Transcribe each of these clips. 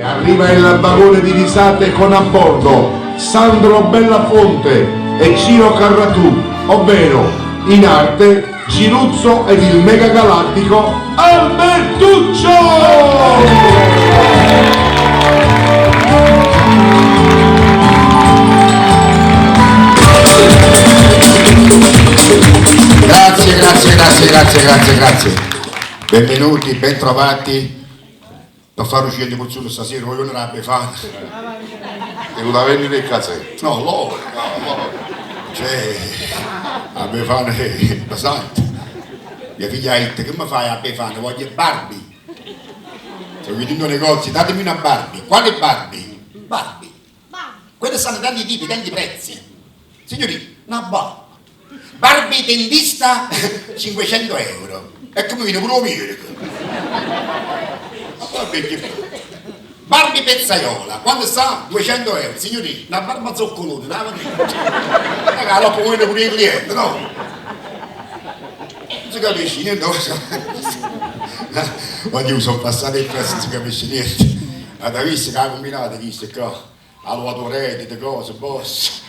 Arriva il vagone di risate con a bordo Sandro Bellafonte e Ciro Carratù, ovvero in arte Ciruzzo ed il mega galattico Albertuccio! Grazie, grazie, grazie, grazie, grazie, grazie. Benvenuti, bentrovati. Per far uscire di Pozzulo stasera voglio una Befana. Tenuta vendere il casetto. No, loro, no, loro. Cioè, la Befana è pesante. Mia figlia ha detto, che mi fai a Befana? Voglio Barbie. Sono venuto in un negozio, datemi una Barbie. Quale Barbie? Barbie. Quelle stanno tanti tipi, tanti prezzi. Signori, una Barbie. Barbie dentista 500 euro. E come viene pure America. Ma Barbie che Barbie pezzaiola, quando sta? 200 euro. Signori, una barba zoccolone, una Raga, dopo viene pure il cliente, no? Non si capisce niente. Quando io sono passato il prezzo non si capisce niente. Avete visto che ha combinato questo qua? Ha lavato rete, cose, boss.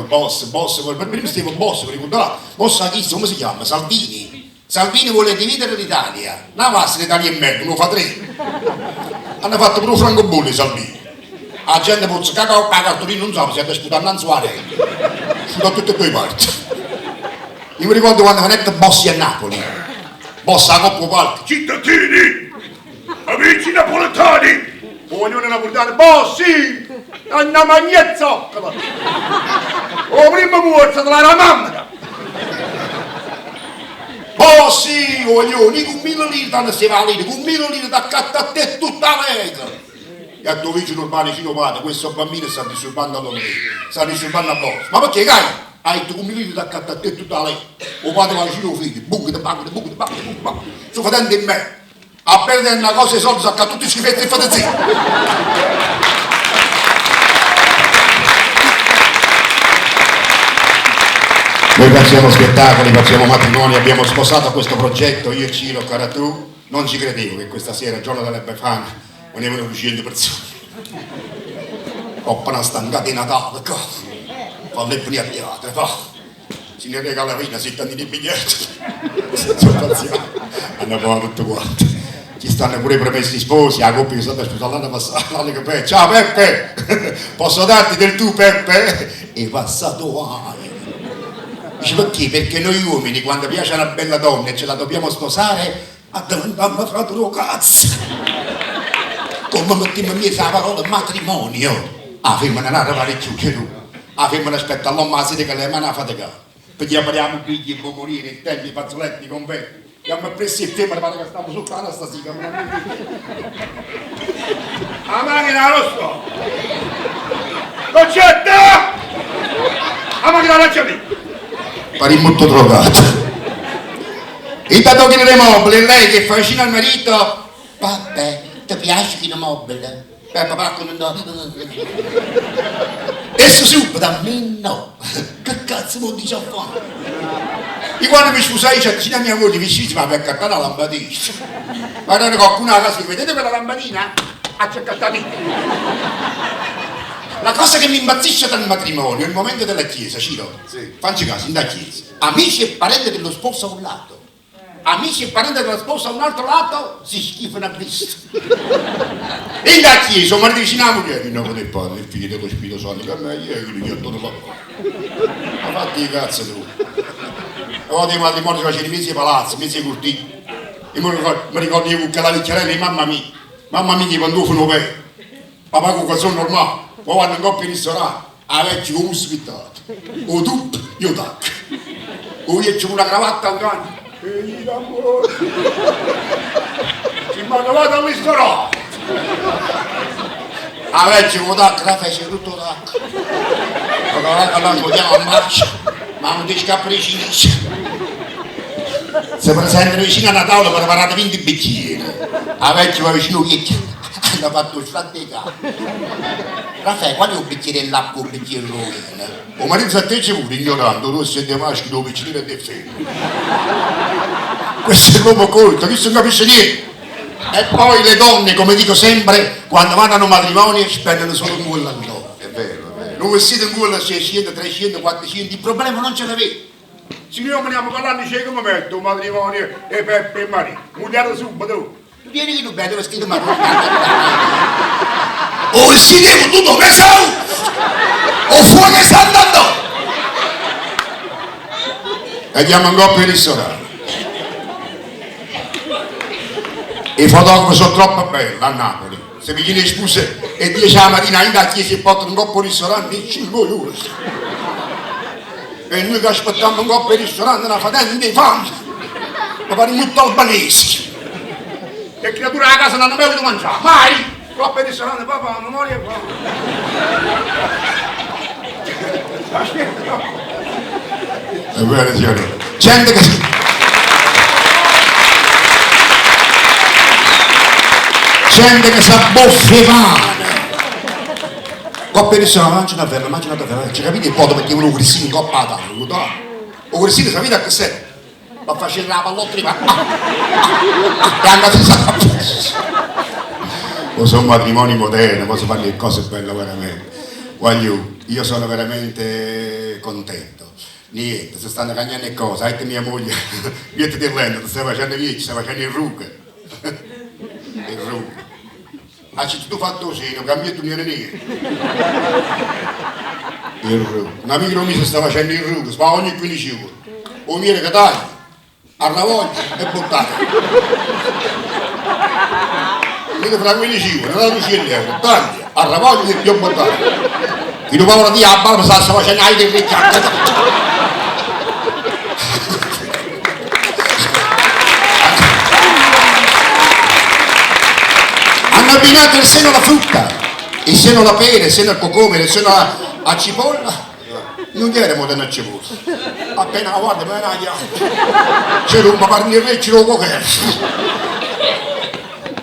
Boss, boss, per prima stavo boss, per ricordare. Boss a chi, come si chiama? Salvini. Salvini vuole dividere l'Italia. Una passa l'Italia è merda, lo fa tre. Hanno fatto pure un francobollo Salvini. La gente può cacao la cartolina, non so se è sputare non so Da tutte e due parti. Io mi ricordo quando venette Bossi a Napoli. Bossi a coppa palco. Cittadini! Amici napoletani! Ognuno napoletano, Bossi! Una magna zoccola! O prima morta della mamma! Bossi, voglio, con mille lire danno se va lire, con mille lire da a te tutta la lega! E a tuo vicino urbano vicino padre, questo bambino sta disturbando a loro, sta disturbando a Bossi. Ma perché, cai? Hai detto con mille lire da a te tutta la lega. O padre va vicino al figlio, buco, buco, buco, buco, buco, sto facendo in me. A perdere una cosa i soldi, sacca tutti i schifezzi e fate zitto. Noi facciamo spettacoli, facciamo matrimoni, abbiamo sposato questo progetto, io e Ciro Caratù. Non ci credevo che questa sera, giorno della Befana, venivano uscendo persone. Ho appena stancato di Natale, qua. Falle prima avviate, fa. Si ne regala vita, 70 di biglietti. Sono pazzia. Hanno pagato tutto quanto. Ci stanno pure i promessi sposi, la coppia che è stata sposata l'anno passato, l'anno che pe. Ciao Peppe! Posso darti del tu Peppe? È passato anni. Dice perché? Perché noi uomini quando piace una bella donna e ce la dobbiamo sposare, addiventiamo frate lo cazzo. Come mettiamo in mezzo la parola matrimonio? Ah, femmina non arriva più, c'è tu. Ah, femmina aspetta l'uomo a sera che le mani a faticare. Perché apriamo figli e può morire, i tempi, i fazzoletti, i convetti. Abbiamo preso il tema, pare che stiamo sotto Anastasia. La macchina rossa! Concetta! La macchina la c'è lì! Pare molto drogato. Intanto che le mobile, lei che fa vicino al marito, Papà, ti piace che mobile? Beh, papà come no. E su subito, a me no. Che cazzo vuol dire a fare? Io quando mi sposai, c'è vicino a mia moglie, vicino, ma per accattare la lampadina. Guardate qualcuno a casa, vedete quella lampadina? Ha cercato La cosa che mi impazzisce dal matrimonio è il momento della chiesa, Ciro. Sì. Facci caso, in da chiesa. Amici e parenti dello sposo a un lato, amici e parenti della sposa a un altro lato, si schifano a Cristo. In da chiesa, un marito vicino alla moglie, in nome del Padre, del Figlio e dello Spirito Santo, che a me io gli ho dato la Ma fatti i cazzo tu. A volte i matrimoni si facevano in mezzo ai palazzi, in mezzo ai cortili. Io mi ricordo, mi ricordo io con quella vecchiarella di mamma mia, mamma mia che pantofolo per papà con calzone normale, poi vanno in coppia in ristorante, a vecchia con un spittato, o tutto, io tac. O io c'ho una cravatta un cane. E io amore. Ci vanno vado al ristorante! A vecchia con tac, la fece tutto tac. Ma la la vogliamo a marcia, ma non ti scappa di cinese. Si presentano vicino a una tavola preparata 20 bicchieri. A vecchia va vicino vecchio, hanno fatto il fratto di cane. Raffaele, qual è un bicchiere dell'acqua e un bicchiere di vino? O marito si atteggia pure, ignorante, tu senti maschio, dove bicchiere del femmina. Questo è l'uomo colto, questo non capisce niente. E poi le donne, come dico sempre, quando vanno a un matrimonio spendono solo un cuollo a loro. È vero, è vero. Nu vestito in cuollo 600, 300, 400, il problema non ce l'avete. Signore, veniamo parlando, dice come metto un matrimonio e Peppe e Maria. Mugliare subito. Tu vieni che tu bello vestito marrone. O vestito è tutto preso! O fuoco che sta andando! E andiamo in coppia al ristorante. I fotografi sono troppo belli a Napoli. Se mi chiede scusa e 10 la mattina in da chiesa e portano un coppo al ristorante, ci voglio. E noi che aspettiamo un coppo al ristorante, una fatenda di fame. Mi pare molto albanese. E creatura a casa non hanno mai voluto mangiare. Mai! Troppo al ristorante, papà, non muore qua. Aspetta. È vero, signore. Gente che... Gente che sa boffe Coppa di ristorante, mangia una ferra, mangia una ferra. Ci capite? Poi mettevano un grissino in coppa a tavola, no? O grissino sapete a che serve? Ma faceva la pallotta prima. E andate O sono matrimoni moderni, poi si fanno le cose belle veramente. Voglio, io sono veramente contento. Niente, si stanno cambiando le cose. Anche mia moglie, niente di lento, ti stai facendo via, stai facendo il ruga. Il ruga. Ma se tu fatto così, non cambia tu niente niente. Il ruga. Un amico mio si sta facendo il ruga, si fa ogni 15 giorni. O miele che taglia, arravoglia e buttate. Mica fra 15 giorni, non 200 euro, taglia, arravoglia e più buttate. Chi non paura di a barba sta facendo ai del ricciacca. Hanno abbinato il seno alla frutta, il seno alla pera, il seno al cocomero, il seno alla, alla cipolla. Non era moderna a cipolla. Appena la guarda, me ne c'era un paparino re, c'era un cocherzo.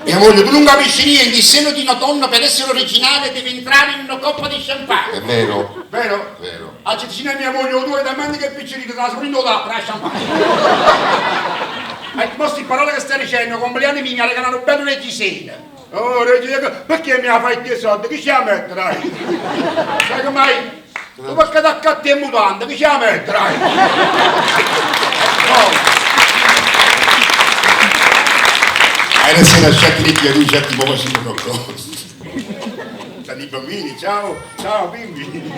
Mia moglie, tu non capisci niente, il seno di una donna per essere originale deve entrare in una coppa di champagne. È vero. Vero? Vero. A Cecina mia moglie, ho due da me che piccerino, te la sono da la champagne. E queste parole che stai dicendo, compleanni miei, mi ha regalato un bello reggiseno. Oh, reggiseno, perché mi ha fatto i soldi? Chi ce la mette, dai? Sai come Tu perché ti accatti in mutanda? Chi ce la mette, dai? Oh. Adesso si lasciati lì che lui già ti muove su qualcosa. Stanno i bambini, ciao, ciao bimbi.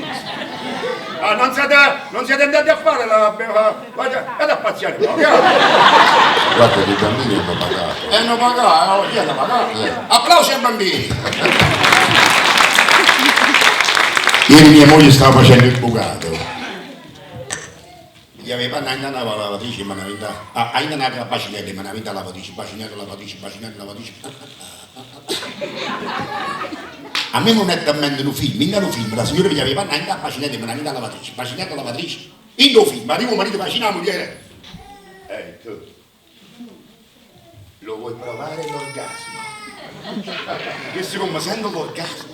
Ah, non siete, non siete andati a fare la... Vado a pazziare, no? Guarda che i bambini hanno pagato. E hanno pagato, chi hanno pagato? Applausi ai bambini. Ieri mia moglie stava facendo il bucato. Gli aveva andata alla lavatrice, ma una una bacinella, ma una vita lavatrice, bacinella, lavatrice, bacinella, lavatrice. A me non è talmente un film, in un film, la signora mi aveva andata alla bacinella, ma una vita lavatrice, bacinella, lavatrice. In un film, arriva un marito vicino alla moglie. Ehi, tu, lo vuoi provare l'orgasmo? Che siccome sento l'orgasmo,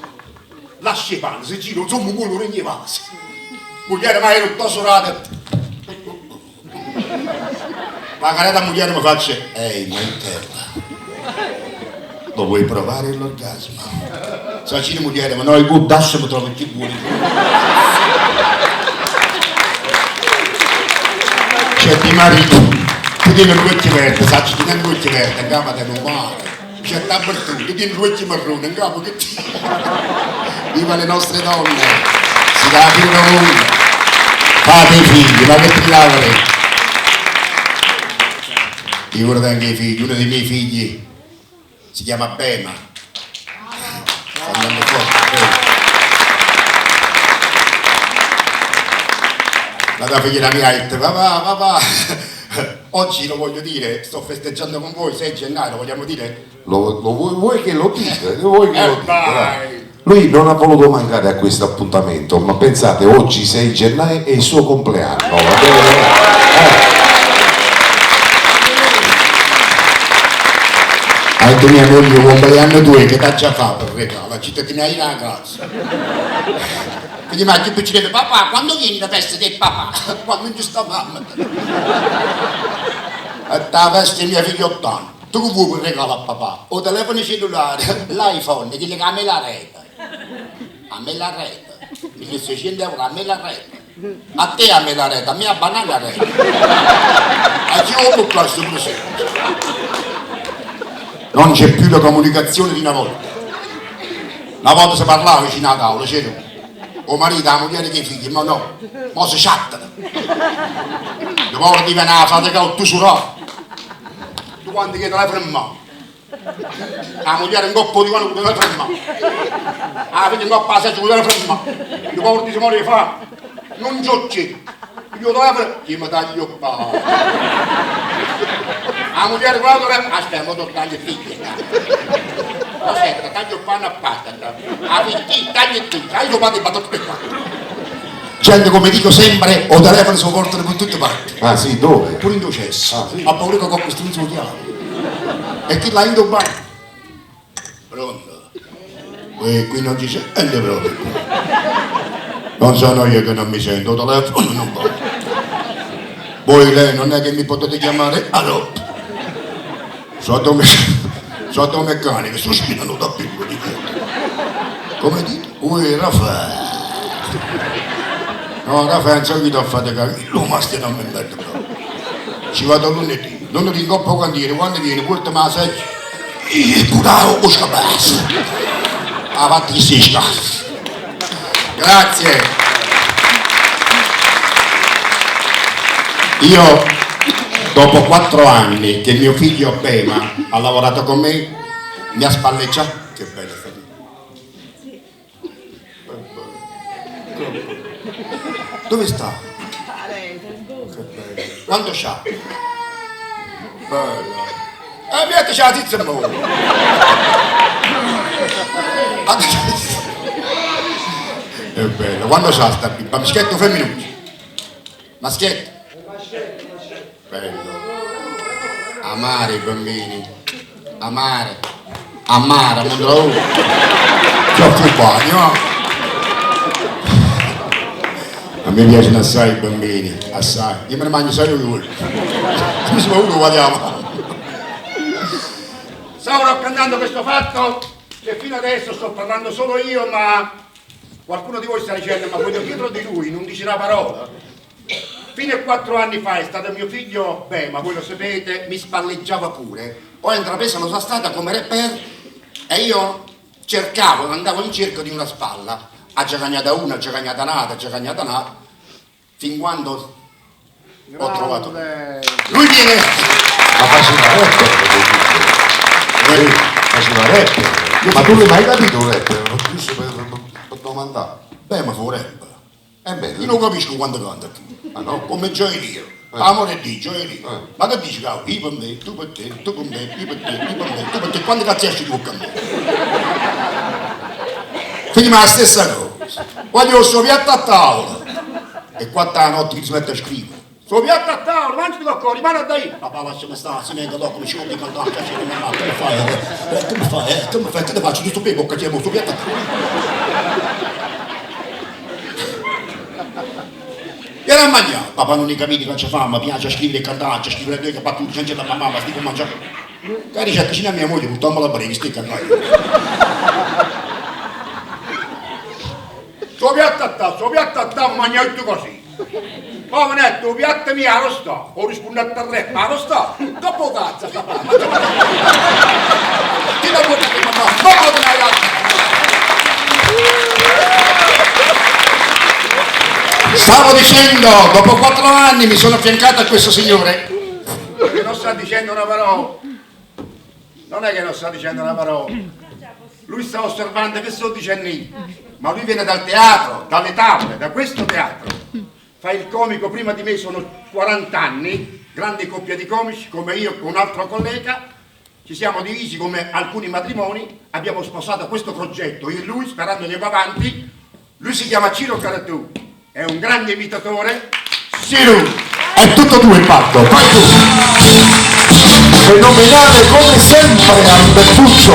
lascia i panni, si gira, insomma, quello regna vaso. Moglie, ma ero tutto sorata. Ma caretta moglie mi faccio, ehi, ma in terra, lo vuoi provare l'orgasmo? Sa moglie, ma noi buttassimo trovo chi vuole. C'è di marito, tu tieni l'occhio verde, sa, ci tieni l'occhio verde, in capo te non male. C'è l'apertura, tu tieni l'occhio marrone, in capo che ti... Viva le nostre donne, si dà la fine del mondo. Fate i figli, ma che ti lavori? Io vorrei anche i figli, uno dei miei figli si chiama Bema. Sta andando forte, Bema. La tua figlia mia ha detto, papà, papà, oggi lo voglio dire, sto festeggiando con voi, 6 gennaio, lo vogliamo dire? Lo, lo vuoi, vuoi che lo dica? Vuoi che lo dica? Vai. Lui non ha voluto mancare a questo appuntamento, ma pensate, oggi 6 gennaio è il suo compleanno, va bene? Ha detto mia moglie, un compleanno tuo che t'ha già fatto il regalo, ci tieni la casa. Quindi ma chi ci papà, quando vieni la festa del papà? Quando non ci sta mamma. A la festa di mia figlia 8 anni. Tu che vuò pe regalo a papà? 'O telefono cellulare, l'iPhone, chillo cu 'a mela areta. A mela areta? Milleseiciento euro 'a mela areta? A te 'a mela areta, a me 'a banana areta. A chi 'o vo' stu presente? Non c'è più la comunicazione di una volta. Na vota se parlava vicino 'a tavola, c'era 'o marito, 'a mugliera cu 'e figli, mo no, mo se chattano. Nu poco ti vene 'a faticà o tu surà. Tu quando che telefono in mano. 'A mugliera 'ncopp 'o divano cu 'o telefono in mano. 'A figlia 'ncopp 'a seggia cu 'o telefono in mano. Nu poco ti si more 'e fame. Nun c'ho cchiù. Piglio 'o telefono, chi mi taglia 'o pane. 'A mugliera cu l'auto telefono, aspetta, mo t'o taglio figlio. Rosetta, taglia 'o pane a patata. 'A figlia, chi taglia tu, taglia 'o pane e tutte quante. Gente, come dico sempre, 'o telefono se 'o portano pe tutte parti. Ah sì, dove? Pure 'int' 'o cesso. Ah, sì? Ha paura che cocche strunzo 'o chiama. E chi là 'int' 'o bagno. Pronto? E qui non ci sente proprio. Non sono io che non mi sento, 'o telefono non va. Voi lei non è che mi potete chiamare allora. Sotto me, sotto meccanica, sto spinando da piccolo di Come dite? Uè Raffaele. No, Raffaele, non so chi t'ha fatto capire, ma stai non mi metto proprio. Ci vado lunedì, lunedì in coppa cantiere, quando vieni, portami la seggia. E pure 'o scapasso. Ha fatto chi si scassa. Grazie. Io, dopo 4 anni che mio figlio Bema ha lavorato con me, mi ha spalleggiato. Che bella sta Dove sta? Che bello. Quanto c'ha? Bella. E miette la zizza in mano. È bello. Quando c'ha sta bimba? Maschietto o femminuccio? Maschietto? Bello. Amare i bambini. Amare. Amare, non lo Troppo bagno. A me piacciono assai i bambini, assai. Io me ne mangio solo io. Mi sono uno guardiamo. Stavo raccontando questo fatto che fino adesso sto parlando solo io, ma qualcuno di voi sta dicendo, ma quello dietro di lui non dice una parola. Fino a 4 anni fa è stato mio figlio, beh, ma voi lo sapete, mi spalleggiava pure. Ho intrapreso la sua strada come rapper e io cercavo, andavo in cerca di una spalla. Ha già cagnata una, ha già cagnata un'altra, ha già cagnata un'altra, fin quando ho trovato. Lui viene... Ma faceva rapper, sì, faceva rapper. Ma tu l'hai mai capito un rapper? Giusto per domandare. Beh, ma fu rapper. Eh beh, Io non capisco quando canta. Ah no? Come gioielliero. Amore di gioielliero. Ma che dici, cavolo? Io per me, tu per te, tu per me, io per te, io per me, tu per te. Quando cazzo esci tu a me? Finiamo la stessa cosa. Voglio sto piatto a tavola. E 4 la notte mi si mette a scrivere. Sto piatto a tavola, mangiati qualcosa, rimane a dai. Papà, lasciami stare, si venga dopo, mi ci vuole cantare, cioè, come fai? Come fai? Come fai? Che te faccio? Giusto per bocca, chiamo sto piatto a tavola. Era a mangiare. Papà non ne capito che c'è fame, piace a scrivere e cantare, a scrivere due battute, c'è da mamma, sti a mangiare. Che dice, vicino a mia moglie, buttiamo la breve, sti cantare. Sto piatto a tavola, sto piatto a tavola, mangia tutto così. Poi mi detto, piatto mio, lo sto. Ho risposto a terra, ma lo sto. Dopo cazzo, papà. Ti la porta che mamma, ma te la Stavo dicendo, dopo 4 anni mi sono affiancato a questo signore. Che non sta dicendo una parola. Non è che non sta dicendo una parola. Lui sta osservando che sto dicendo io. Ma lui viene dal teatro, dalle tavole, da questo teatro. Fa il comico prima di me, sono 40 anni, grande coppia di comici, come io con un altro collega. Ci siamo divisi come alcuni matrimoni, abbiamo sposato questo progetto, io e lui, sperando che va avanti. Lui si chiama Ciro Carratù, è un grande imitatore. Ciro, è tutto tuo il fatto, fai tu. Fenomenale come sempre Albertuccio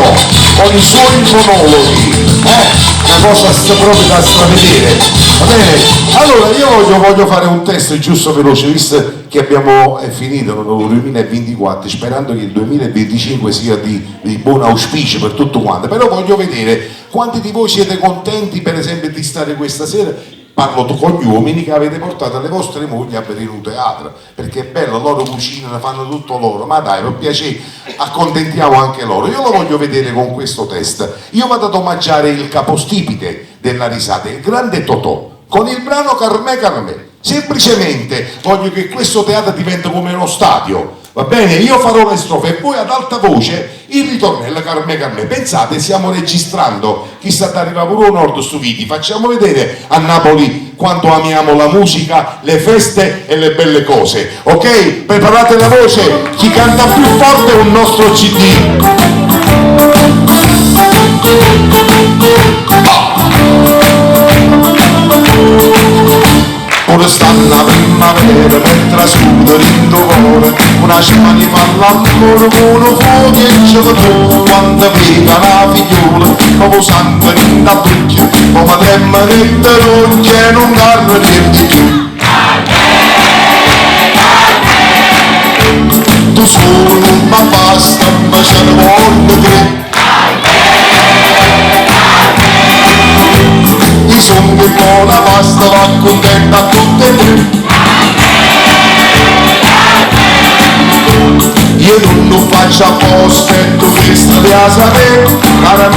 con i suoi monologhi, eh? Una cosa proprio da stravedere. Va bene? Allora io voglio, voglio fare un test giusto veloce, visto che abbiamo è finito il 2024, sperando che il 2025 sia di, di buon auspicio per tutto quanto. Però voglio vedere quanti di voi siete contenti per esempio di stare questa sera. Parlo con gli uomini che avete portato le vostre mogli a vedere un teatro, perché è bello, loro cucinano, fanno tutto loro, ma dai, per piacere, accontentiamo anche loro. Io lo voglio vedere con questo test. Io vado ad omaggiare il capostipite della risata, il grande Totò, con il brano Carmè Carmè. Semplicemente voglio che questo teatro diventi come uno stadio. Va bene? Io farò le strofe e voi ad alta voce il ritornello Carmè Carmè. Pensate, stiamo registrando, chissà da arriva pure un nord su video. Facciamo vedere a Napoli quanto amiamo la musica, le feste e le belle cose. Ok? Preparate la voce, chi canta più forte è un nostro CD. Pure stanno primavera mentre suda dentro cuore Una cimani fa l'amore con un fuoco e giocatore Quando vede una figliola proprio sangue in d'occhio Come trema dentro l'occhio e non carne niente più. Tu solo non mi basta, ma ce ne voglio tre. Io sono che buona pasta, va contenta tutte e tre. Io non lo faccio apposta e tu questa devi sapere, cara me,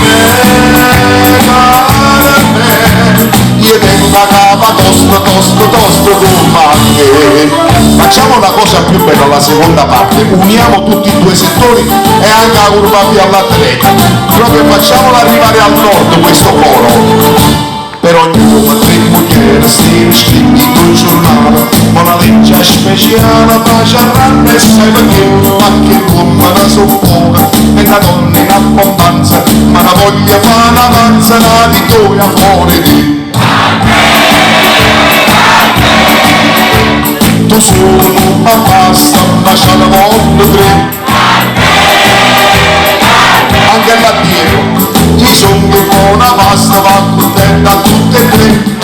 cara me. Io tengo la capa tosta, tosta, tosta come a te. Facciamo una cosa più bella, la seconda parte, uniamo tutti e due i settori e anche la curva via all'atleta. Proprio facciamola arrivare al nord questo coro. Per ognuno tre mogli si scritti un giornale, ma una legge speciale faccia e sai perché, ma che l'uomo la soffoca e la donna in abbondanza, ma la voglia fa una panza, la vittoria fuori di. Tu solo non mi basta, ma ce ne voglio tre. Anche là dietro, io sono che buona pasta, va contenta tutte e tre.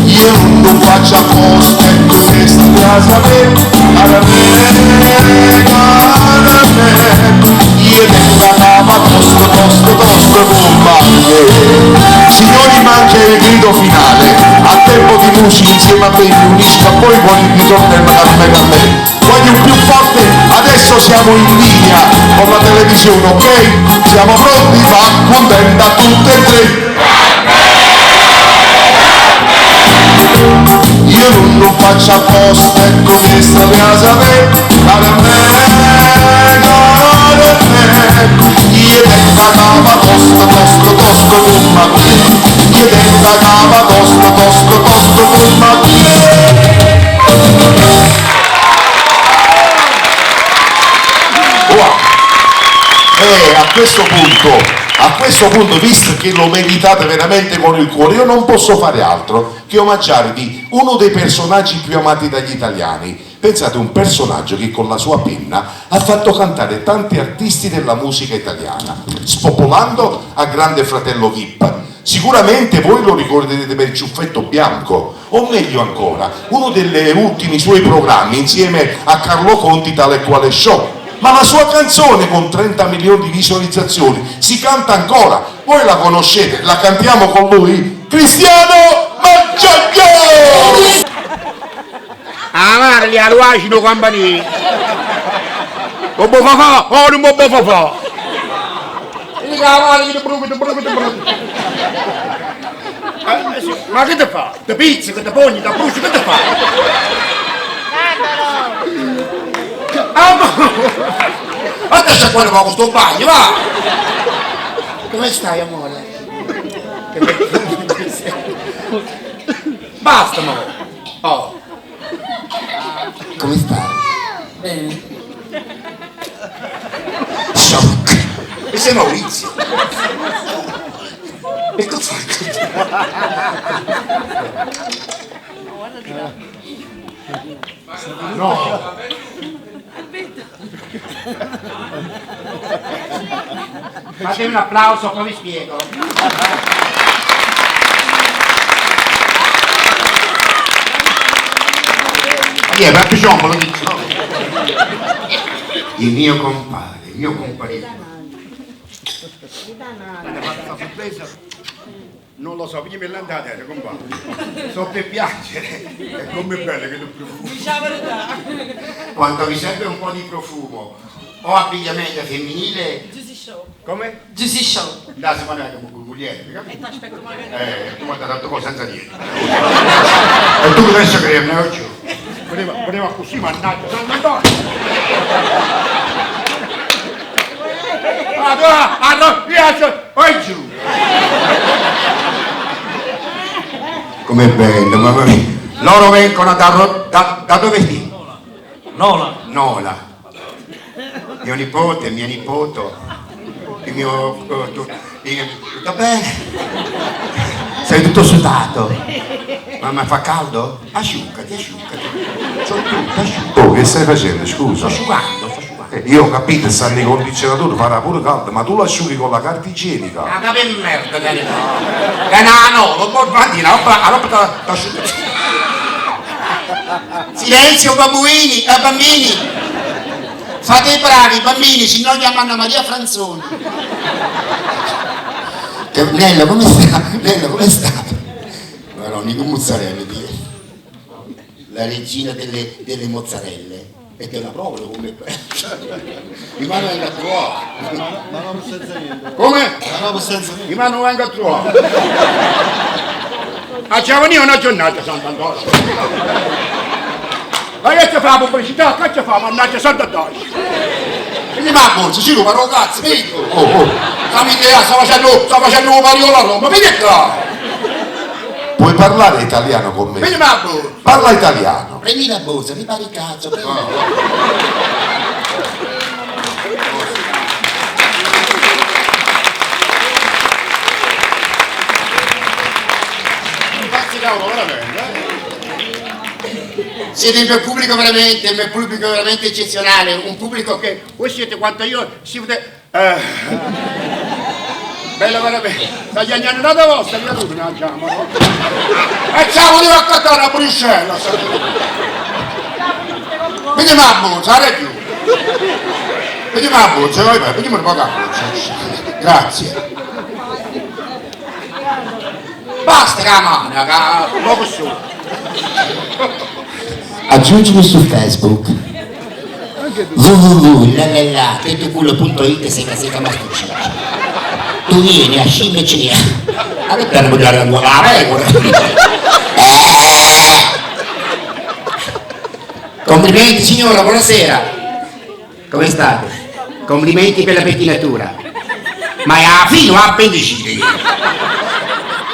Io non lo faccio apposta e tu questa la sapere, cara me, cara me. Io tengo la capa tosta, tosta, tosta come a te. Signori, manca il grido finale. A tempo di musica insieme a me mi unisco a voi con il ritornello Carmè Carmè. Voglio più forte, adesso siamo in linea con la televisione, ok? Siamo pronti, va contenta tutte e tre. Io non lo faccio apposta e tu questa la sapere, cara me, cara me. Io tengo la capa tosta, tosta, tosta come a te. Io tengo la capa tosta, tosta, tosta come a te. Wow. E a questo punto, visto che lo meritate veramente con il cuore, io non posso fare altro che omaggiarvi uno dei personaggi più amati dagli italiani. Pensate, un personaggio che con la sua penna ha fatto cantare tanti artisti della musica italiana, spopolando a Grande Fratello VIP. Sicuramente voi lo ricorderete per il Ciuffetto Bianco, o meglio ancora, uno degli ultimi suoi programmi insieme a Carlo Conti, Tale e Quale Show. Ma la sua canzone con 30 milioni di visualizzazioni si canta ancora, voi la conoscete, la cantiamo con lui, Cristiano Malgioglio! A Marli, a Luacino, campanile. Oh, bo fa fa, oh, non bo fa fa. Ma che te fa? Te pizzica, te pogni, te bruci, che te fa? Ah, ma... Adesso qua va con sto bagno, va! Come stai, amore? Basta, mo! Oh! Come stai? Bene. Shock! E sei Maurizio? E cosa No. Fatemi un applauso, poi vi spiego. Chi è? Peppe Ciombo lo dice. Il mio compare, il mio comparino. Mi ha fatto una sorpresa. Non lo so, perché me l'ha andata, compare. Sto per piangere. È come bello che lo profumo. Quando vi serve un po' di profumo o abbigliamento femminile. Giusy Show. Come? Giusy Show. La settimana che con moglie, capito? E ti aspetto magari. Tu mi hai dato cosa senza niente. E tu adesso che ne ho giù. Voleva, voleva così, mannaggia, San Antonio. Allora, allora, via, vai giù. Com'è bello, mamma mia. Loro vengono da, da, da dove sì? Nola. Nola. Mio nipote, mia nipote, il mio... tutto bene? Sei tutto sudato. Mamma fa caldo? Asciugati, asciugati. Sono tutto asciugato. Oh, che stai facendo, scusa? Sto asciugando, sto asciugando. Io ho capito, stanno i condizionatori, farà pure caldo, ma tu l'asciughi con la carta igienica. Ma che merda, che no, no, non può dire, la roba t'asciuga. Silenzio babbuini, bambini. Fate i bravi bambini, se no chiamano Maria Franzoni. Che, Nello, come sta? Nello, come sta? Maroni, con mozzarella, Dio. La regina delle mozzarelle. E te la provo come Mi mano vengo a trovare. Ma non senza niente. Come? Ma non senza niente. Mi mano vengo a trovare. Facciamo io una giornata, Sant'Antonio. Ma che ci fa la pubblicità? Che ci fa? Mannaggia Sant'Antonio. Quindi ma borsa, sì, ma ragazzi, vedi? Oh, oh, Fammi idea, sta facendo un mariolo a Roma, vieni qua! puoi parlare italiano con me? Vieni ma borsa. Parla italiano. Prendi la borsa, mi pare il cazzo, prendi. Cazzo cavolo, veramente, eh? Siete il mio pubblico veramente, il mio pubblico veramente eccezionale, un pubblico che voi siete quanto io si vede. Bello veramente. Sta gli anni da vostra, via tu, ne mangiamo, no? E ciao, devo accattare la Bruxelles! Vedi ma borsa, più. Vedi ma borsa, vai, vai, vedi un po' la borsa. Grazie. Basta che la mano, che poco su. Aggiungimi su Facebook www.lalala.tettoculo.it sega sega mastucciccia. Tu vieni a scimmia cea. A che per mangiare la pecora. Complimenti signora, buonasera. Come state? Complimenti per la pettinatura. Ma è alla fine appendicite.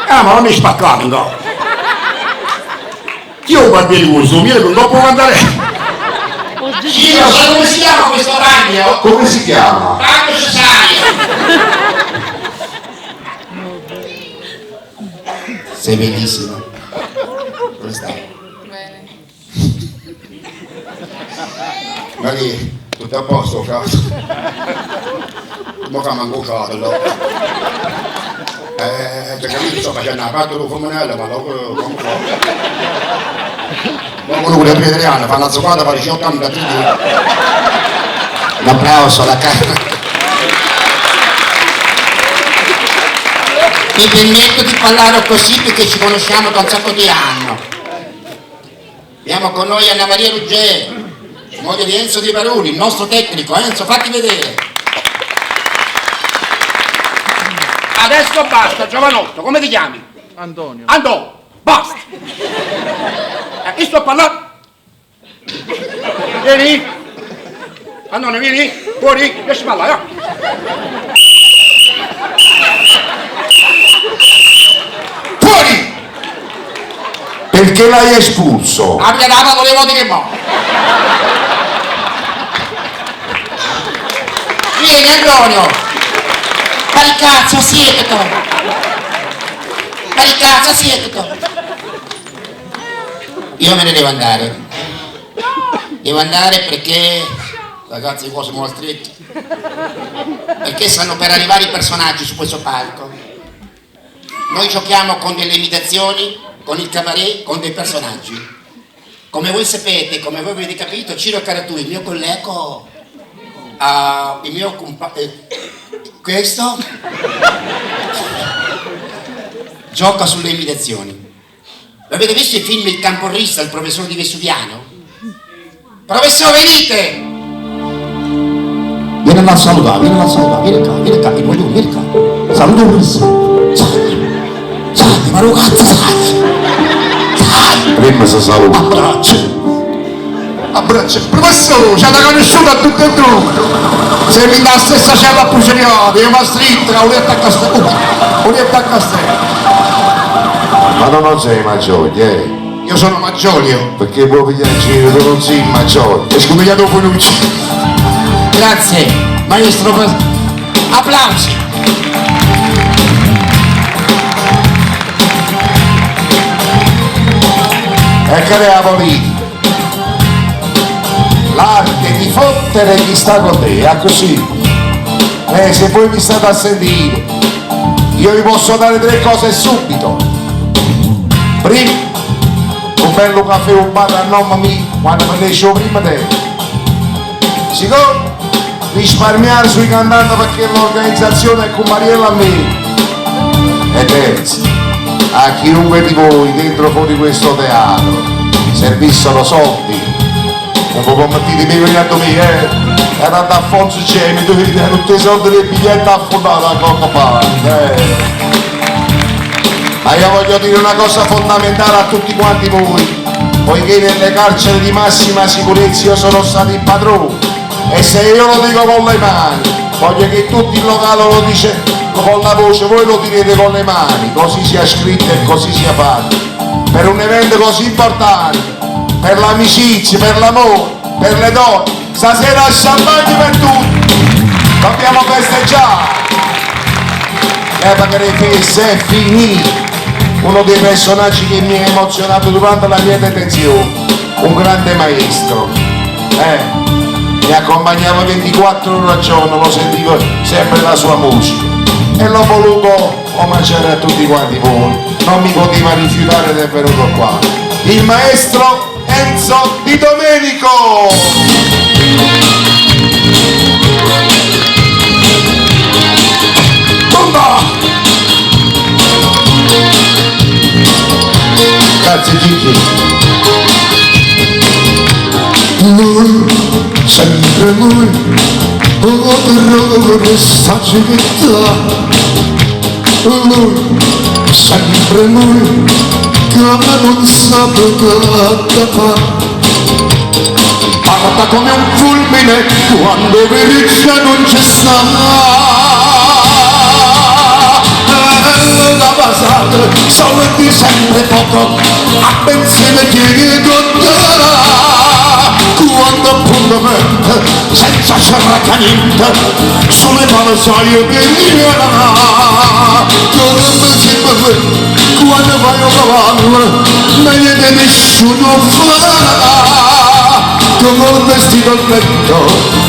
Ah, ma non mi spaccato ancora. Io guardo il gusto, mi non può andare. Ciro, sai come si chiama questo bagno? Come si chiama? Bagno cesareo. Sei bellissima. Come stai? Bene. Ma che, tutto a posto, cazzo? Ma che manco caldo. Perché io sto facendo la parte del comunello, ma dopo come fa? Ma quello che 3 anni, fa una zuccata, fa 18 anni da 3 Un applauso alla cara. Mi permetto di parlare così perché ci conosciamo da un sacco di anni. Abbiamo con noi Anna Maria Ruggero, moglie di Enzo Di Baruni, il nostro tecnico. Enzo, fatti vedere. Adesso basta, giovanotto, come ti chiami? Antonio. Andò, basta. Io sto parlando. Vieni. Antonio, vieni, fuori, lasci parlare. Va. Fuori! Perché l'hai espulso? Abbia dato, volevo dire mo. Vieni Antonio. Per il cazzo, siediti. Per il cazzo, siediti. Io me ne devo andare. Devo andare perché, ragazzi, cose molto strette, perché stanno per arrivare i personaggi su questo palco. Noi giochiamo con delle imitazioni, con il cabaret, con dei personaggi. Come voi sapete, come voi avete capito, Ciro Carratù, il mio collega, il mio compagno, questo gioca sulle imitazioni. L'avete visto il film Il Camporrista, il professore di Vesuviano? Professore, venite! Vieni là a salutare, vieni là a salutare, vieni qua, vieni qua, ti voglio, vieni qua. Saluta il professore. Sali, sali, ma lo cazzo sali. Sali. Prima si saluta. Abbraccio. Abbraccio. Professore, ci hanno conosciuto a tutte e due. Se mi dà la stessa cella a Puceriano, io mi stringo, un a Castello. Un a Castello. Ma tu non sei Maggioli, eh? Io sono Maggiolio. Perché puoi pigliare in giro, tu non sei Maggioli. E scomigliato Bonucci. Grazie, maestro. Applausi. E che è la politica? L'arte di fottere chi sta con te, è così. Se voi mi state a sentire, io vi posso dare tre cose subito. Primo, un bello caffè rubato a nome mio quando finisce il primo tempo. Secondo, risparmiare sui cantanti perché l'organizzazione è con Mariella a me. E terzo, a chiunque di voi dentro fuori questo teatro servissero soldi, non può permettete mi venire me, eh? Era da Alfonso Gemi, dove dare tutti i soldi del biglietto affondato a qualche parte, eh. Ma io voglio dire una cosa fondamentale a tutti quanti voi, poiché nelle carceri di massima sicurezza io sono stato il padrone, e se io lo dico con le mani, voglio che tutto il locale lo dice con la voce, voi lo direte con le mani, così sia scritto e così sia fatto. Per un evento così importante, per l'amicizia, per l'amore, per le donne, stasera champagne per tutti, dobbiamo festeggiare. L'epoca dei feste è finita. Uno dei personaggi che mi ha emozionato durante la mia detenzione, un grande maestro, mi accompagnava 24 ore al giorno, lo sentivo sempre la sua musica e l'ho voluto omaggiare a tutti quanti voi, non mi poteva rifiutare ed è venuto qua. Il maestro Enzo Di Domenico! Bomba! Grazie Gigi. Lui, sempre lui, lo questa città. Lui, sempre lui, che non sa cosa fa. Parla come un fulmine quando verizia non c'è sta. La basata, soldi sempre poco, a benzina chiedo quando appuntamento, senza cerca niente, sulle mani sai che come si quando vai a cavallo, meglio di nessuno fa, con il vestito al petto,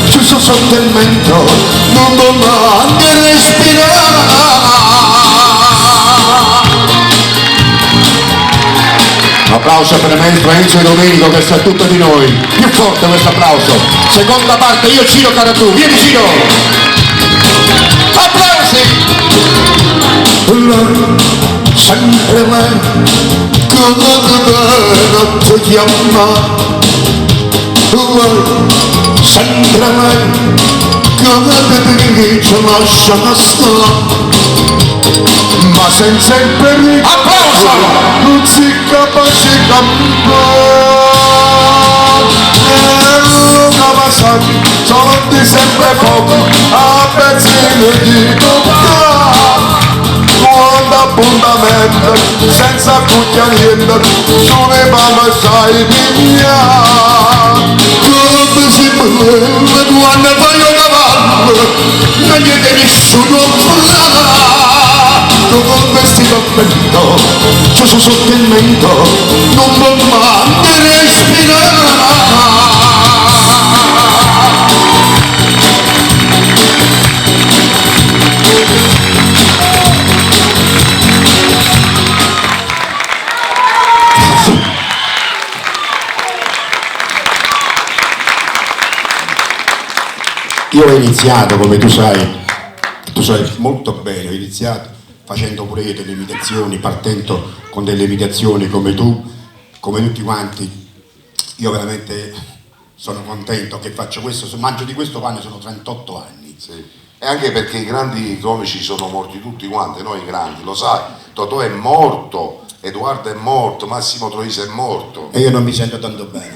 chiuso sotto il mento, non può neanche respirare. Un applauso per il maestro Enzo Di Domenico che sa tutto di noi. Più forte questo applauso. Seconda parte, io Ciro Carratù. Vieni Ciro! Applausi! Lei, sempre lei, come ti chiama. Lei, sempre lei, come ti dice lascia stare. Ma senza il pericolo Applauso! non si capace campare. Soldi sempre poco, a benzina di toccare. Quando appuntamento, senza cucchiariente, sulle mani sai pigliare. Come si beve quando vai a cavallo, non gli devi nessuno fa. Con il vestito al petto, chiuso sotto il mento, non può neanche respirare. Io ho iniziato, come tu sai, tu sai molto bene, ho iniziato facendo pure io delle imitazioni, partendo con delle imitazioni come tu, come tutti quanti. Io veramente sono contento che faccio questo, mangio di questo pane sono 38 anni. Sì. E anche perché i grandi comici sono morti tutti quanti, noi i grandi, lo sai, Totò è morto, Edoardo è morto, Massimo Troisi è morto. E io non mi sento tanto bene.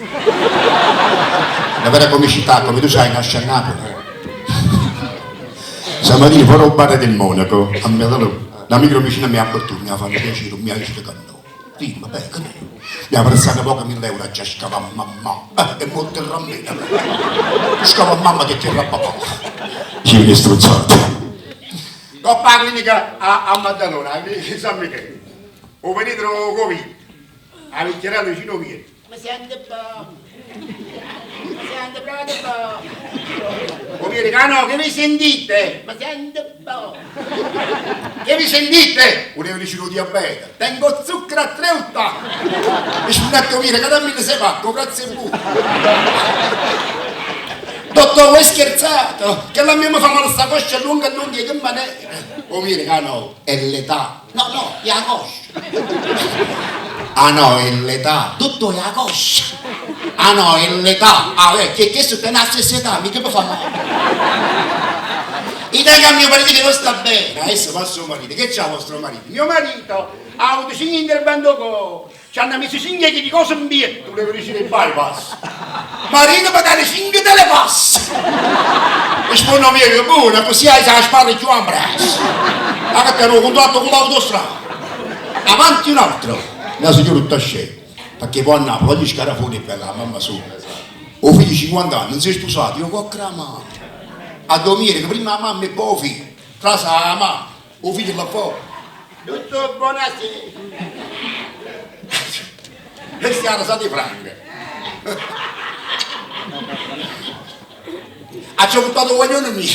La vera comicità, come tu sai, nasce a Napoli. Stamattina fuori al bar del Monaco, a me, l'amico vicino mi ha battuto, mi ha fatto piacere, mi ha detto che no. Sì, vabbè, che no. Mi ha prestato poco 1000 euro, già scava mamma, e molto rammena. Scava mamma che ti papà. Ci che strozzato. Dopo la clinica a Maddalona, la clinica di San Michele, ho venuto il Covid, a vecchierello vicino via. Mi sento bene, mi sento proprio bene. O viene, ah no, che vi sentite? Mi sento bene. Che vi sentite? Volevo dire il diabete. Tengo zucchero a 3,80. Mi sono detto via, che dammi ne sei fatto, grazie a voi. Dottore, voi scherzato? Che la mia mi fa male sta coscia lunga lunga che maniera. O viene, ah no, è l'età. No, no, è la coscia. Ah no, è l'età. Tutto è la coscia. Ah no, è l'età. Ah, beh, che su te la stessa età, mica mi fa male. E dai a mio marito che non sta bene. Adesso passo marito. Che c'ha vostro marito? Mio marito ha avuto 5 interventi con. Ci hanno messo 5 di cose in pietto, volevo dire il bypass. Marito mi dà 5 telepass. Rispondo mio che buona, così hai la sparra più a braccio. Ma che te contratto con l'autostrada. Avanti un altro. La signora tutta scena. Perché poi a Napoli gli scarafoni è bella, la mamma sua. Ho figlio di 50 anni, non si è sposato, io con la A dormire, che prima la mamma e poi figlio. Trasa la mamma, o figlio là fuori. Dottor, buonasera. E si era stati franche. Ha ci buttato guaglione mio.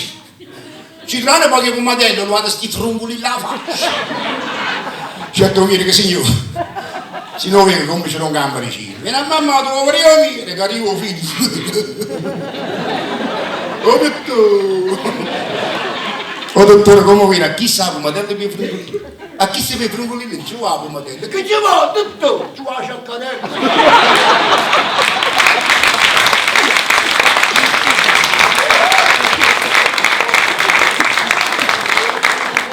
Ci tranne pochi pomatello, lo hanno sti trungoli là faccia. Certo viene che signore, se non viene come c'è un gamba di cibo. Viene a mamma tua, volevo venire, che arrivo figlio. Oh dottore, oh dottore, come viene? A chi sa pomatello per frungolini? A chi si per frungolini? Ci va pomatello. Che ci va, dottore? Ci va a sciaccarello.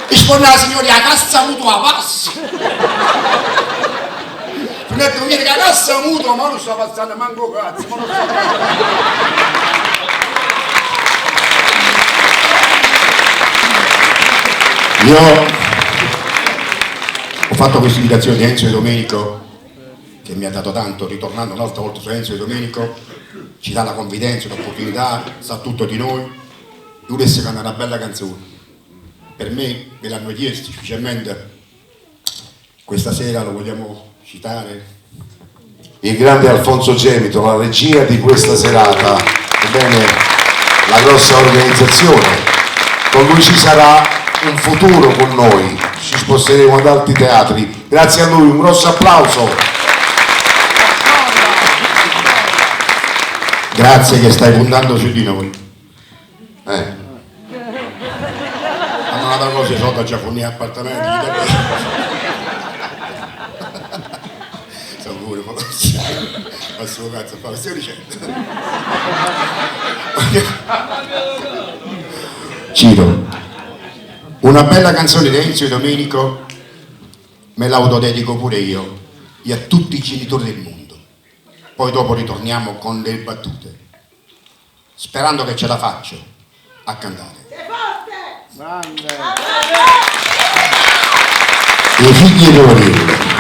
Risponde la signora, la cassa mutua passa. Detto, viene la cassa mutua, ma non sta passando manco cazzo, ma non sta Io ho fatto questa invitazione di Enzo e Domenico, che mi ha dato tanto, ritornando un'altra volta su Enzo e Domenico, ci dà la confidenza, l'opportunità, sa tutto di noi. Lui volesse cantare una bella canzone. Per me, me l'hanno chiesto, specialmente questa sera lo vogliamo citare. Il grande Alfonso Gemito, la regia di questa serata, ebbene, la grossa organizzazione. Con lui ci sarà un futuro con noi, ci sposteremo ad altri teatri. Grazie a lui, un grosso applauso. Grazie che stai puntando su di noi. Ma un'altra cosa, i soldi già fornì appartamenti. Sono pure, ma suo cazzo fa, stiamo dicendo? Ciro, una bella canzone di Enzo e Domenico me l'autodedico pure io e a tutti i genitori del mondo. Poi dopo ritorniamo con le battute, sperando che ce la faccio a cantare. Grande! I figli poverelli.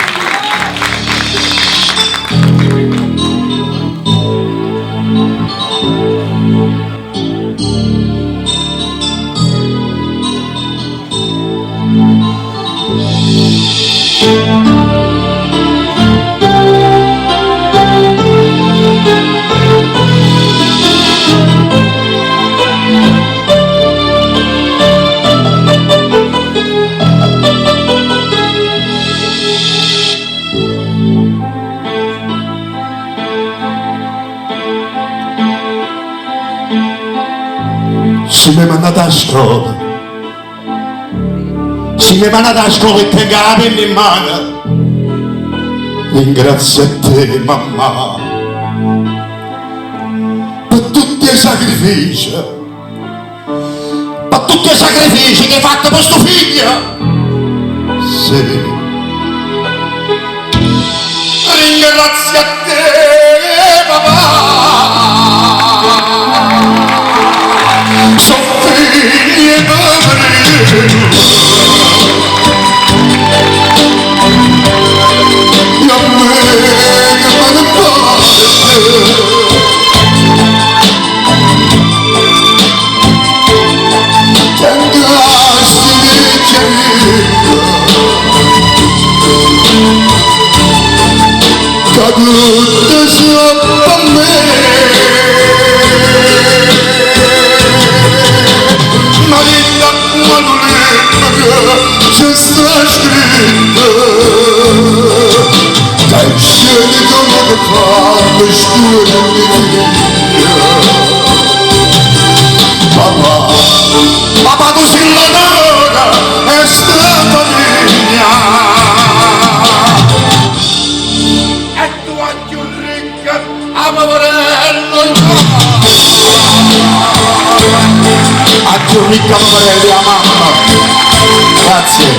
Si m'hê mannato 'a scola, si m'hê mannato 'a scola e tengo 'a penna in mano, ringrazio a te mammà pe tutt' 'e sacrifice, pe tutt' 'e sacrifice che hê fatto pe stu figlio. Sì. Ringrazio a te papà, so figlio 'e puveriello. E a me che me ne 'mporta. Tengo 'a sti piccerillo ca tutt so' pe me. Ma dint' a quallu libbro ce sta scritto ca 'e genitor fanno scuorno 'e figlie. Papà, papà tu si l'onore 'e sta famiglia. E tu 'a cchiù ricca, 'a poverella 'A cchiù ricca poverella è 'a mamma. Grazie.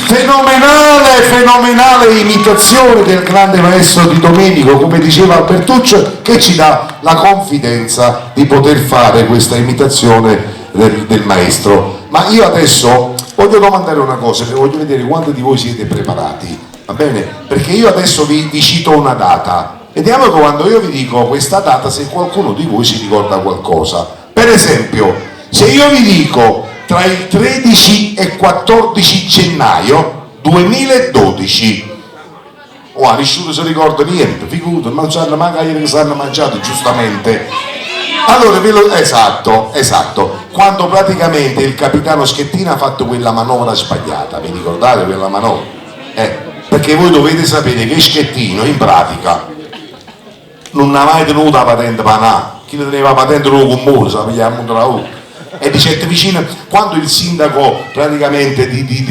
Fenomenale, fenomenale imitazione del grande maestro Di Domenico, come diceva Albertuccio, che ci dà la confidenza di poter fare questa imitazione del, del maestro. Ma io adesso voglio domandare una cosa, voglio vedere quanti di voi siete preparati, va bene? Perché io adesso vi, vi cito una data. Vediamo che quando io vi dico questa data se qualcuno di voi si ricorda qualcosa. Per esempio, se io vi dico tra il 13 e 14 gennaio 2012, oh, nessuno si ricorda niente, figurati, non sanno manco ieri che s'hanno mangiato, giustamente. Allora, ve lo, esatto, esatto, quando praticamente il capitano Schettino ha fatto quella manovra sbagliata, vi ricordate quella manovra? Eh, perché voi dovete sapere che Schettino in pratica nun ha mai tenuto 'a patente p' 'a nave, chi teneva 'a patente d' 'o comune, s' 'a pigliava a 'a E dicette vicino, quando il sindaco praticamente di, di,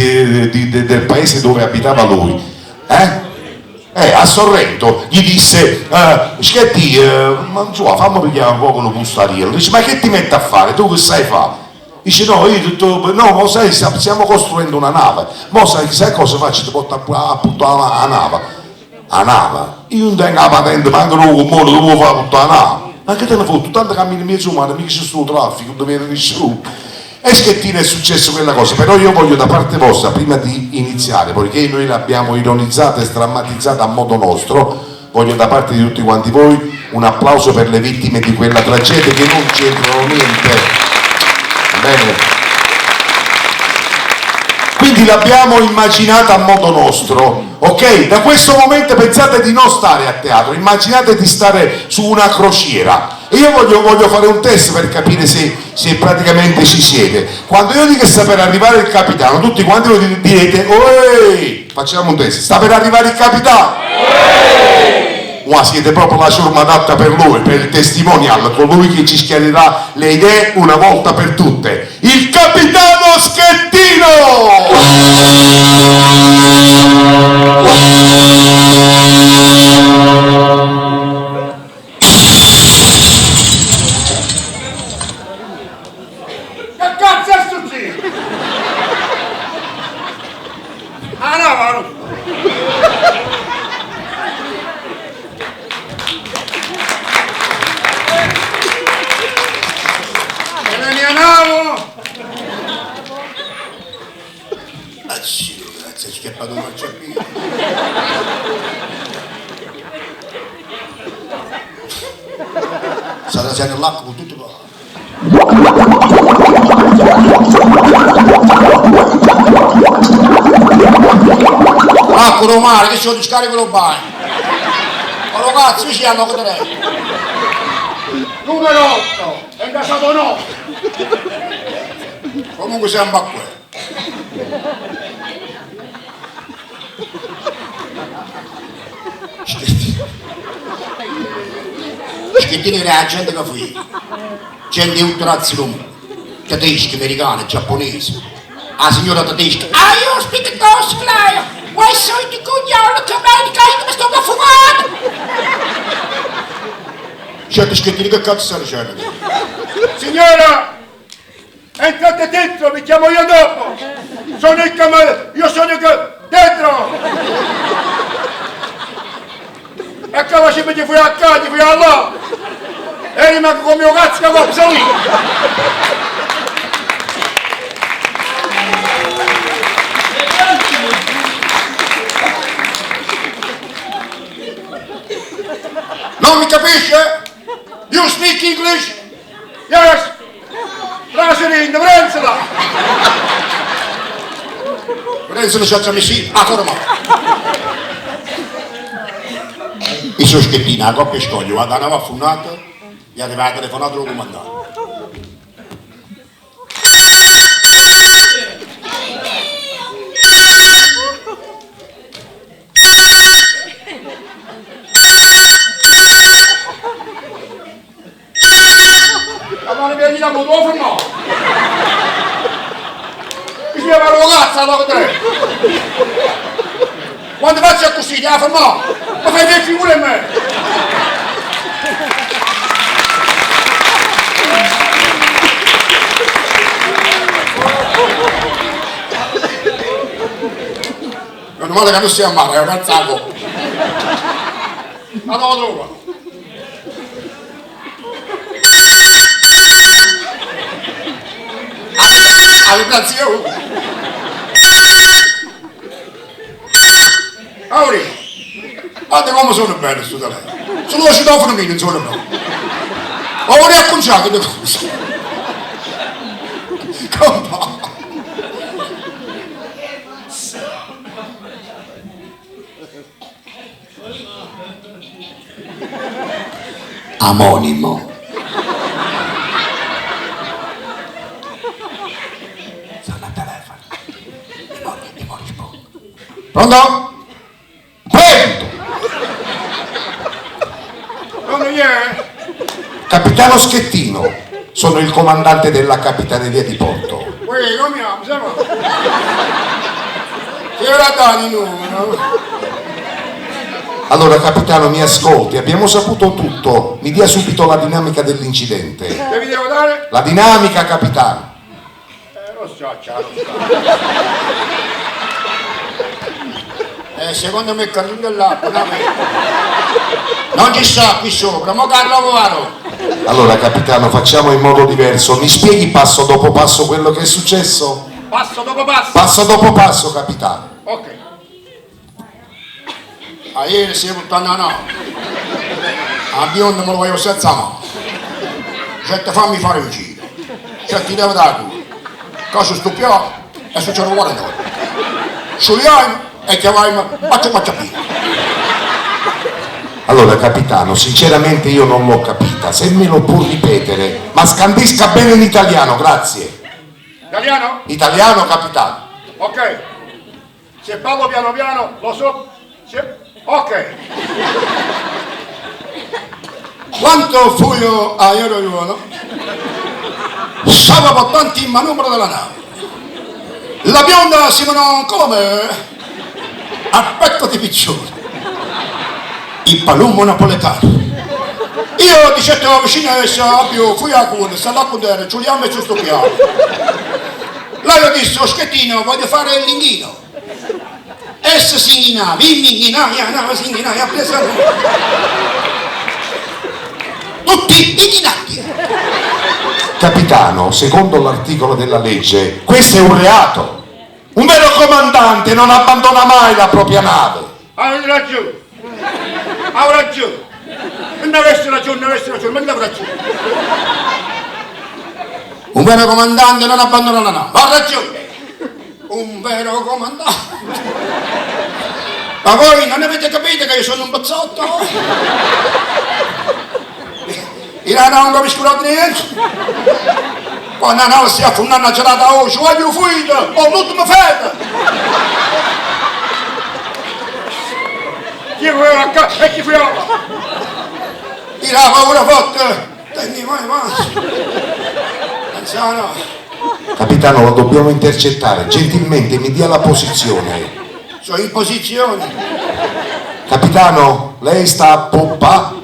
di, del paese dove abitava lui, eh? Eh, a Sorrento gli disse, eh, Schetti, eh, ma insomma, fammi pigliare un poco un pustariello. Dice, ma che ti metti a fare? Tu che sai fare? Dice, no, io tutto, no, ma sai, stiamo costruendo una nave. Mo sai, sai cosa faccio? Ti porto appunto la, la nave. 'A nave? Io nun tengo 'a patente manco d' 'o comune, comme 'o fa purtà 'a nave? Ma che te ne fotte? Tanto cammino mmiez' 'o mare, mica ce sta 'o traffico, nun te vede nisciuno. E Schettino è successo quella cosa, però io voglio da parte vostra, prima di iniziare, poiché noi l'abbiamo ironizzata e strammatizzata a modo nostro, voglio da parte di tutti quanti voi un applauso per le vittime di quella tragedia che non c'entrano niente. Va bene? Quindi l'abbiamo immaginata a modo nostro, ok? Da questo momento pensate di non stare a teatro, immaginate di stare su una crociera. E io voglio, voglio fare un test per capire se, se praticamente ci siete. Quando io dico che sta per arrivare il capitano, tutti quanti voi direte, Oi! Facciamo un test, sta per arrivare il capitano? Ma siete proprio la ciurma adatta per lui, per il testimonial, colui che ci schiarirà le idee una volta per tutte. Il capitano Schettino! Che cazzo è successo? Ah no, ma no. E la mia nave? Ah sì, grazie, è schiappato un marciapiede. Sta trasendo l'acqua con tutto qua. L'acqua do mare, che sono scarico lo bagno. Ma lo cazzo ci hanno che te Numero 8, è incasato no. Comunque siamo a qua. Schettino era 'a gente ca fuje. Gente 'e tutte razze d' 'o munno. Tedeschi, americani, giapponesi. 'A signora tedesca, Ah, io speak Tosclaio! Why so you coglione che me che io mi sto affogando! Certo Schettino che cazzo sta dicendo? Signora, entrate dentro, vi chiamo io dopo. Sono il cameriere, io sono il dentro. E che faceva ti fui a casa, ti fui a là. E rimango con mio cazzo che va lì. Non mi capisce? You speak English? Yes! Brasilin, Vrenzola! Renzo ci ha messi a forma. Mi sono schettino, la coppia scoglio, vado a nave affunnata, gli arriva la telefonata del comandante. La mano vieni da moto fermo! Mi si chiama ragazza allora te! Quando faccio così, ti fermo! Ma fai che figure a me! Meno male che non stiamo a mare, è un cazzaco. Ma dove trovo? La vibrazione. Auri, Guarda come sono bello sto telefono. Sono lo citofono mio, non sono bello. Ma vorrei acconciare che cosa. Come Amonimo. Sono al telefono. E mo rispondo. Pronto? Pronto! Pronto chi è? Capitano Schettino, sono il comandante della capitaneria di porto. Uè, come chiamo? Siamo? Che ora dai il numero? Allora capitano mi ascolti, abbiamo saputo tutto, mi dia subito la dinamica dell'incidente. Che vi devo dare? La dinamica, capitano. Lo so, ciao, lo so. Secondo me il carlino dell'acqua, no? Non ci sta qui sopra, mo Carlo Povaro. Allora capitano, facciamo in modo diverso, mi spieghi passo dopo passo quello che è successo? Passo dopo passo. Passo dopo passo, capitano. Ok. A ieri si è buttata no. A bionda me lo voglio senza mano. Certo fammi fare un giro. Certo ti devo dare tu. Cosa stupiamo e succede uguale noi. Sciuliamo e chiamiamo bacio bacio pia. Allora capitano, sinceramente io non l'ho capita, se me lo può ripetere, ma scandisca bene in italiano, grazie. Italiano? Italiano, capitano. Ok. Se parlo piano piano, lo so. Se... Ok. Quanto fu io a ieri stava portando in manovra della nave. La bionda si menò come a petto di piccione, il palumbo napoletano. Io dicevo vicino a essa, più fui a culo, sta là con te, Giuliano e su sto piano. Lei disse, oh schettino, voglio fare il linghino. Essa si inghinava, io mi inghinava, io andavo, si inghinava, io preso. Tutti inghinati. Capitano, secondo l'articolo della legge, questo è un reato. Un vero comandante non abbandona mai la propria nave. Avete ragione. Ha ragione. Non avessi ragione, non avessi ragione, ma chi l'avrà ragione? Un vero comandante non abbandona la nave. Ha ragione. Un vero comandante. Ma voi non avete capito che io sono un pazzotto? Io non capisco niente. Quando la nave si affonda una gelata, oh, ci voglio fuito, ho l'ultima fede. Chi voleva a casa e chi fu là? Io la paura forte! Tenni mani mani! Anziano! Capitano, lo dobbiamo intercettare. Gentilmente mi dia la posizione. Sono in posizione! Capitano, lei sta a poppa?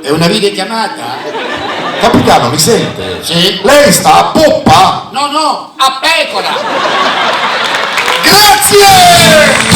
È una videochiamata? Capitano, mi sente? Sì. Lei sta a poppa? No, no, a pecora! Grazie!